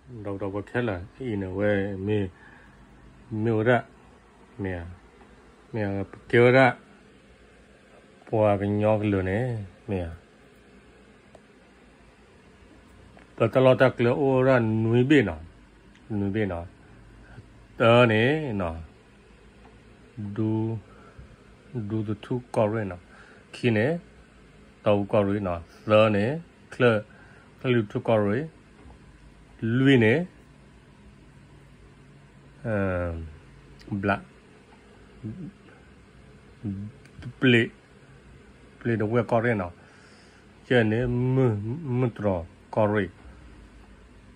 ဒီးပှၤခဲလၢာ်အံၤန့ၣ်ဝဲ မ့ၢ်ဝဲဒၣ် မ့ၢ်ဧါ, မ့ၢ်ဧါ, ပကဲဝဲဒၣ် ပှၤကညီကလုာ်န့ၣ် မ့ၢ်ဧါ, ပတၢ်လီၢ်တၢ်ကျဲအိၣ်ဝဲဒၣ်နွံဘ့ၣ်နီၤ, နွံဘ့ၣ်နီၤ, တၢန့ၣ်နီၤ ဒူ, ဒူသထူၣ်ကီၢ်ရ့ၣ်နီၤ, ခံန့ၣ် တီအူကီၢ်ရ့ၣ်နီၤ, သၢန့ၣ် ချၢၣ်, ချၢၣ်လွံၢ်ထူၣ်ကီၢ်ရ့ၣ်, လွံၢ်န့ၣ် ဘျး, ပျ့ၤ, ပျ့ၤတဝဲၢ်ကီၢ်ရ့ၣ်နီၤ, ယဲၢ်န့ၣ် မုၢ်တြီၤကီၢ်ရ့ၣ်,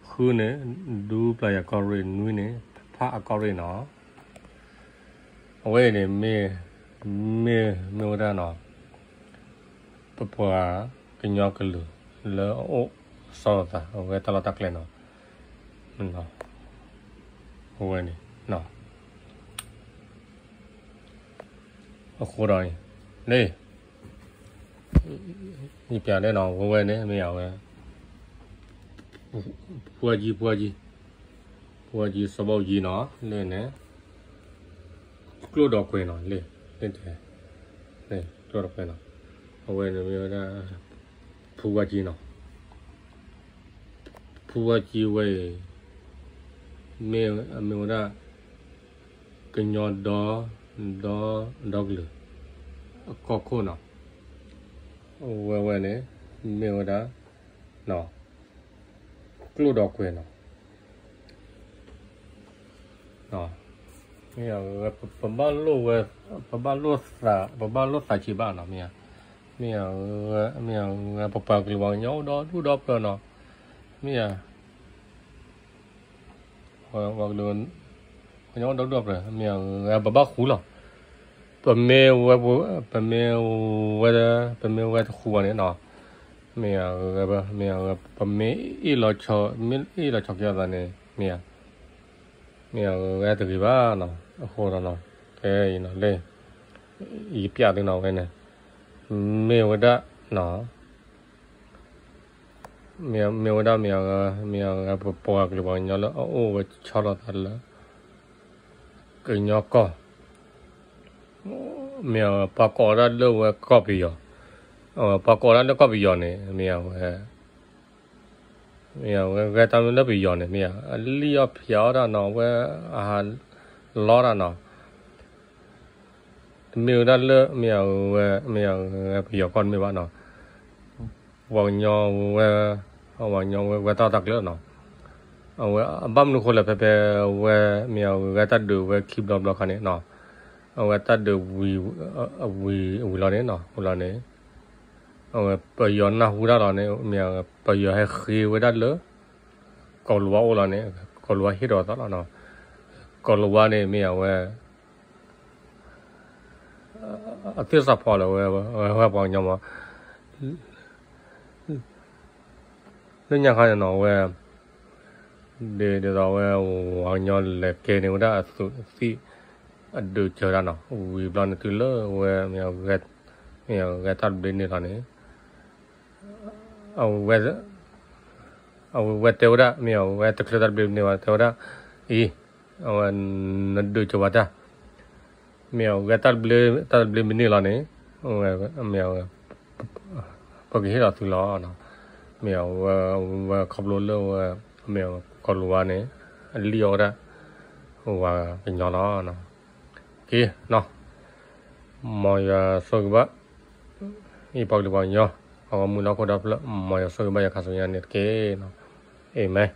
ဃုန့ၣ် ဒူပျၤယၤကီၢ်ရ့ၣ်, နွံန့ၣ် ဖးအါကီၢ်ရ့ၣ်နီၤ. အဝဲအံၤန့ၣ် မ့ၢ်, မ့ၢ်, မ့ၢ်ဝဲဒၣ်နီၤ ပပှၤကညီကလုာ်လၢအအိၣ်စီၤလိာ်သး အဝဲတၢ်လီၢ်တၢ်ကျဲနီၤ, အဝဲန့ၣ် အဃိဒီး လၢ ယပျးလၢနီၤ ဝဲဝဲန့ၣ် မ့ၢ်အဝဲ ဖူဝါကံ, ဖူဝါကံ, ဖူဝါကံ စီၤဘီကံနီၤ လၢန့ၣ် ကျိၣ်ဒီးကွဲၤနီၤ လၢ, လၢတဲ, ကျိၣ်ဒီးကွဲၤနီၤ, အဝဲန့ၣ်မ့ၢ်ဝဲဒၣ် ဖူဝါကံနီၤ, ဖူဝါကံဝဲအံၤ မ့ၢ်, မ့ၢ်ဝဲဒၣ် ကညီဒီ, ဒီ, ဒီကလုာ် အကီၢ်ခိၣ်နီၤ, ဝဲဝဲန့ၣ် မ့ၢ်ဝဲဒၣ် ကျိၣ်ဒီးကွဲၤနီၤ, မ့ၢ်, ပဘၣ်လိၣ်ဝဲ, ပဘၣ်လိၣ်သး, ပဘၣ်လိၣ်သးဆံးဘၣ်နီၤ, မ့ၢ်ဧါ, မ့ၢ်ဧါ, မ့ၢ်ဧါ, ပပှၤကလုာ်ပှၤကညီအိၣ်ဒီဒူၣ်ဒီပှၢ်နီၤ, မ့ၢ်ဧါ ပှၤကလုာ် ပှၤကညီအိၣ်ဒီဒူၣ်ဒီပှၢ် မ့ၢ်ဧါ, ပဘၣ်ဃူလီၤ, ပမ့ၢ်ဝဲ, ပမ့ၢ်ဝဲ, ပမ့ၢ်ဝဲတဃူဘၣ်န့ၣ်နီၤ, မ့ၢ်ဧါ, မ့ၢ်ဧါ, ပမ့ၢ်အ့ၣ်လီၤဆီ, မ့ၢ်အ့ၣ်လီၤဆီက့ၤအသးန့ၣ် မ့ၢ်ဧါ, မ့ၢ်ဧါ, ဝဲတဂ့ၤဘၣ်နီၤ, အဃိဒီးနီၤ, ကဲအံၤနီၤ လၢ ယပျးသုနီၤ ဝဲန့ၣ် မ့ၢ်ဝဲဒၣ်နီၤ မ့ၢ်ဝဲဒၣ် မ့ၢ်ဧါ, မ့ၢ်ဧါ, ပပှၤကလုာ်ပှၤကညီလၢအအိၣ်ဝဲဆီလီၤသးလၢ ကညီကီၢ်, မ့ၢ်ဧါ, ပှၤကိးဒၣ်လၢဝဲကီၢ်ပယီၤ, ပှၤကိးဒၣ်လၢကီၢ်ပယီၤန့ၣ် မ့ၢ်ဧါဝဲ မ့ၢ်ဧါ, ဝဲဂဲၤတၢ်မ့ၢ်လၢပယီၤန့ၣ် မ့ၢ်ဧါ, အလံၣ်အီၣ်ဖျးအီၣ်တၢ်နီၤ, ဝဲအဟးလီတၢ်နီၤ, တမ့ၢ်ဝဲဒၣ်လၢ မ့ၢ်ဧါ, ဝဲ မ့ၢ်ဧါ, ဝဲပယီၤကီၢ်တမ့ၢ်ဘၣ်နီၤ, ပှၤကညီဝဲ, ပှၤကညီဝဲ ဝဲတၢ်တၢ်ကျဲနီၤ, အဝဲအဘၣ်မနုၤဃိလဲၣ် ဖဲဖဲဝဲ မ့ၢ်ဧါ, ဝဲတၢ်ဒုးဝဲခံဘျီဘျီခါန့ၣ်နီၤ, အဝဲတၢ်ဒုးဝံၤ, ဝံၤ, ဝံၤလီၤန့ၣ်နီၤ, ဝံၤလီၤန့ၣ် အဝဲပယီၤနၢ်ဟူတၢ်လီၤန့ၣ် မ့ၢ်ဧါ, ပယီၤဟဲဃ့ဝဲဒၣ်လၢ ကီၤလၤဝါအိၣ်လီၤန့ၣ် ကီၤလၤဝါဟ့ၣ်ဒီးသးလီၤနီၤ, ကီၤလၤဝါန့ၣ် မ့ၢ်ဧါ, ဝဲ အသ့ၣ်စးဖီလၢဝဲ, ဝဲပှၤကညီမး လၢညါခါန့ၣ်နီၤ ဝဲ ဒ်သိးဝဲ ပှၤကညီလဲၤကဲန့ၢ်ဝဲဒၣ်အသုးသံၣ် အဒုးစၢၤတၢ်နီၤ, ဝံၤဘျီန့ၣ်တုၤလၢဝဲ မ့ၢ်ဧါ, ဂဲၤတၢ်တဘျ့န့ၣ်လီၤန့ၣ် အဝဲ, အဝဲတဲဝဲဒၣ် မ့ၢ်ဧါ, ဝဲတချုးတၢ်တဘျ့န့ၣ်ဘၣ် တဲဝဲဒၣ် အံၤ အဝဲ နဒုးစၢၤဝဲတၢ် မ့ၢ်ဧါ, ဝဲတၢ်တဘျ့, တၢ်တဘျ့မ့ၢ်န့ၢ်လီၤန့ၣ် မ့ၢ်ဧါ, ပကဟ့ၣ်လီၤသုလီၤ, မ့ၢ်ဧါ, ဝဲခီဖျိလၢဝဲ မ့ၢ်ဧါ, ကီၤလၤဝါန့ၣ် အလံၣ်အီၣ်ဝဲဒၣ် ပှၤကညီလီၤ, က့ၤနီၤ, မ်ယွၤဆိၣ်ဂ့ၤဘၣ် ယပှၤကလုာ်ပှၤကညီ ပှၤဂီၢ်မုၢ်လၢဟီၣ်ခိၣ်ဒီဖျၢၣ် မ်ယွၤဆိၣ်ဂ့ၤဘၣ်ယၤခါဆူညါန့ၣ်တက့ၢ်နီၤ, အၤမ့ၣ်.